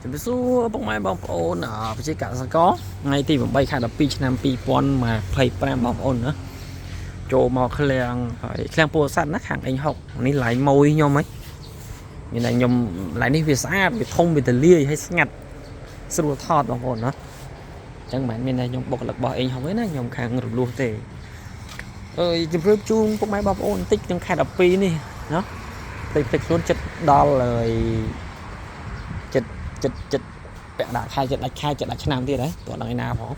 ជំរាបសួរពុកម៉ែបងប្អូនប្រជាកសិករថ្ងៃទី8ខែ12ឆ្នាំ2025បងប្អូនណាចូលមកឃ្លាំងហើយឃ្លាំងពោធិ៍សាត់ណាខាងអេងហុកនេះឡៃម៉ួយខ្ញុំហីមានតែខ្ញុំឡៃនេះវាស្អាតវាធំវាទលាយហើយស្ងាត់ស្រួលថតបងប្អូនណាអញ្ចឹងមិនមែនមានតែខ្ញុំបុគ្គលិករបស់អេងហុកទេណាខ្ញុំខាងរលួសទេអើយជម្រាបជូនពុកម៉ែបងប្អូនបន្តិចក្នុងខែ12នេះណាភ្លេចភ្លេចខ្លួនចិត្តដល់ហើយចិត្តចិត្តចិត្តពាក់ដាក់ខែចិត្តដាច់ខែចិត្តដាច់ឆ្នាំទៀតហ៎តោះដល់ឯណាផង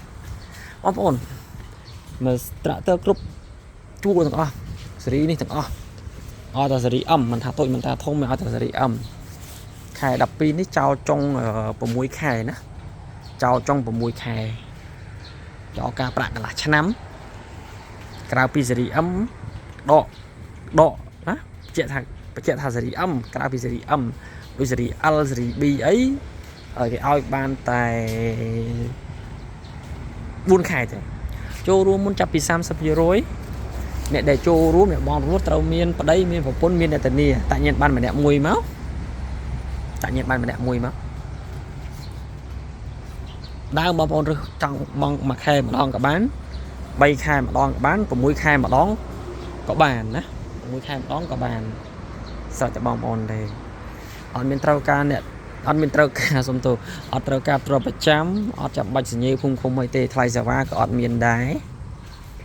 បងប្អូនមើលត្រាក់ទ័រគ្រប់ជួរទាំងអស់ស៊េរីនេះទាំងអស់អត់តែស៊េរី M មិនថាតូចមិនថាធំមិនអត់តែស៊េរី M ខែ12នេះចោលចុង6ខែណាចោលចុង6ខែចោលការប្រាក់កន្លះឆ្នាំក្រៅពីស៊េរី M ដកដកណាបញ្ជាក់ថាបញ្ជាក់ថាស៊េរី M ក្រៅពីស៊េរី M ដូចស៊េរី L ស៊េរី B អីហើយគេឲ្យបានតែ4ខែទេចូលរួមមុនចាប់ពី30%អ្នកដែលចូលរួមអ្នកបងរស់ត្រូវមានប្តីមានប្រពន្ធមានអ្នកធានាតាញៀនបានម្នាក់មួយមកតាញៀនបានម្នាក់មួយមកដើមបងប្អូនរើសចង់បងមួយខែម្ដងក៏បាន3ខែម្ដងក៏បាន6ខែម្ដងក៏បានណា6ខែម្ដងក៏បានស្រេចតែបងប្អូនទេអត់មានត្រូវការអ្នកអត់មានត្រូវការសុំទោសអត់ត្រូវការទ្រព្យប្រចាំអត់ចាំបាច់សញ្ញេភូមិឃុំអីទេថ្លៃសេវាក៏អត់មានដែរ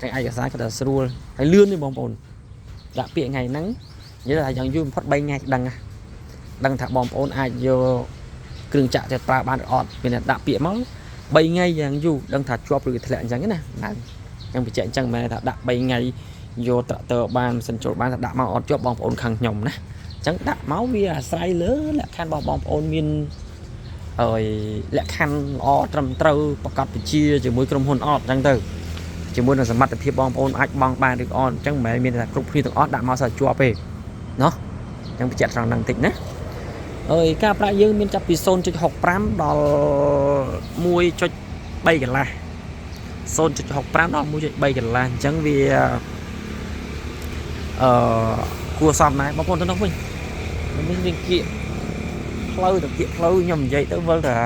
តែឯកសារក៏តែស្រួលហើយលឿនទេបងប្អូនដាក់ពាក្យថ្ងៃហ្នឹងនិយាយថាយ៉ាងយូរបំផុត3ថ្ងៃដឹងណាដឹងថាបងប្អូនអាចយកគ្រឿងចាក់ទៅប្រើបានឬអត់មានតែដាក់ពាក្យមក3ថ្ងៃយ៉ាងយូរដឹងថាជាប់ឬធ្លាក់អញ្ចឹងណាឡើងអញ្ចឹងបញ្ជាក់អញ្ចឹងមិនមែនថាដាក់3ថ្ងៃយកត្រាក់ទ័របានម៉ាស៊ីនចូលបានថាដាក់មកអត់ជាប់បងប្អូនខឹងខ្ញុំណាអញ្ចឹងដាក់មកវាអាស្រ័យលើលក្ខខណ្ឌរបស់បងប្អូនមានហើយលក្ខខណ្ឌល្អត្រឹមត្រូវប្រកបវិជាជាមួយក្រុមហ៊ុនអត់អញ្ចឹងទៅជាមួយនឹងសមត្ថភាពបងប្អូនអាចបង់បានឬអត់អញ្ចឹងមិនមែនមានតែគ្រប់គ្នាទាំងអស់ដាក់មកសើជាប់ទេណោះអញ្ចឹងបញ្ជាក់ត្រង់ហ្នឹងបន្តិចណាអើយការប្រាក់យើងមានចាប់ពី0.65ដល់1.3កន្លះ0.65ដល់1.3កន្លះអញ្ចឹងវាអឺគួរសមដែរបងប្អូនទៅនោះវិញនេះមានគៀកផ្លូវទៅគៀកផ្លូវខ្ញុំនិយាយទៅវិលតែ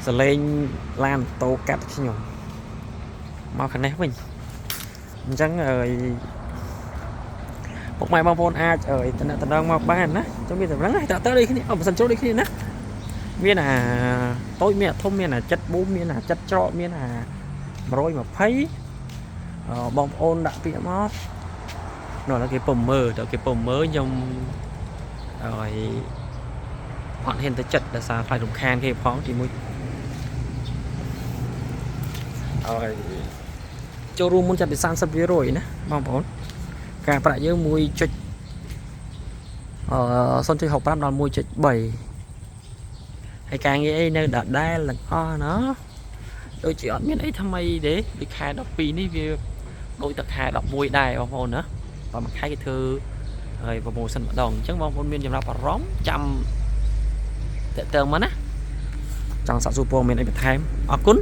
សលេងឡានម៉ូតូកាត់ខ្ញុំមកខាងនេះវិញអញ្ចឹងអើយពុកម៉ែបងប្អូនអាចអើយតំណតំណងមកបានណាចុះមានតែប៉ុណ្្នឹងតើតើដូចគ្នាអត់បើសិនចូលដូចគ្នាណាមានអាតូចមានអាធំមានអាចិត្តប៊ូមមានអាចិត្តច្រកមានអា120អឺបងប្អូនដាក់ពាក្យមកនោះឥឡូវគេពំមើលទៅគេពំមើលខ្ញុំអើយអត់ហ៊ានទៅចិត្តដោយសារខ្លាចរំខានគេផងទីមួយអើយចូលរួមមុនចាប់ពី30%ណាបងប្អូនការប្រាក់យើង1ចុចអឺ0.65ដល់1.3ហើយការងារអីនៅដដែលទាំងអស់ណោះដូចជាអត់មានអីថ្មីទេដូចខែ12នេះវាដូចតែខែ11ដែរបងប្អូនណាបើមួយខែគេធ្វើហើយ promotion ម្ដងអញ្ចឹងបងប្អូនមានចំណាប់អារម្មណ៍ចាំតេតើមកណាចង់សាកសួរព័ត៌មានអីបន្ថែមអរគុណ។